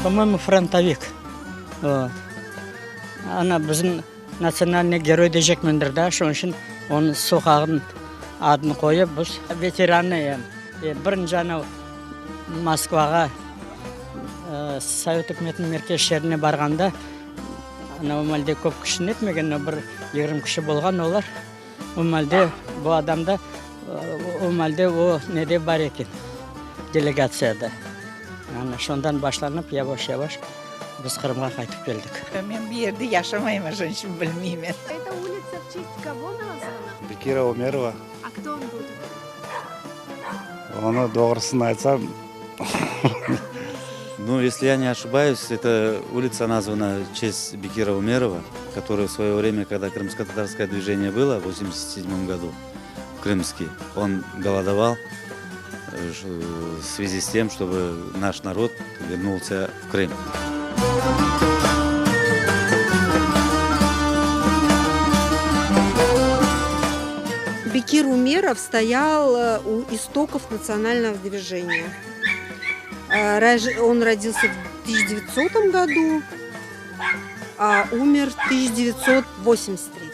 Po-moyemu, frontovik. Vot. Ana bizim natsionalnıy geroy deycekmendir da, şunıñ içün onıñ soqağınıñ adını qoyıp, biz veteranı em, birinci anav Moskvağa Sovet ükümetiniñ merkez şeerine barğanda, ana o malde köp kişini etmegen, bir 20 kişi bolğan olar. O malde bu adam da, o malde o nede bar eken, delegatsiyada. Ana şondan başlanıp, yavaş-yavaş biz Qırımğa qaytıp keldik. Men bu yerde yaşamayım, şunıñ içün bilmeymen. Eta ulitsa v çeсть kogo nazvana? Bekira Umerova. A kto on byl takoy? Onı doğrusını aytsam. Nu, esli ya ne oşibayus, eta ulitsa nazvana v çeсть Bekira Umerova, kotorıy v svoye vremya, kogda krımsko-tatarskoye dvijeniye bylo v 87 godu v Krımski, on golodoval v svyazi s tem, çtoby naş narod vernulsya v Krım. Bekir Umerov stoyal u istokov natsionalnogo dvijeniya. On rodilsâ v tısyaça devetsotом godu, a umer v tısyaça devetsot vosemdesят tretьем.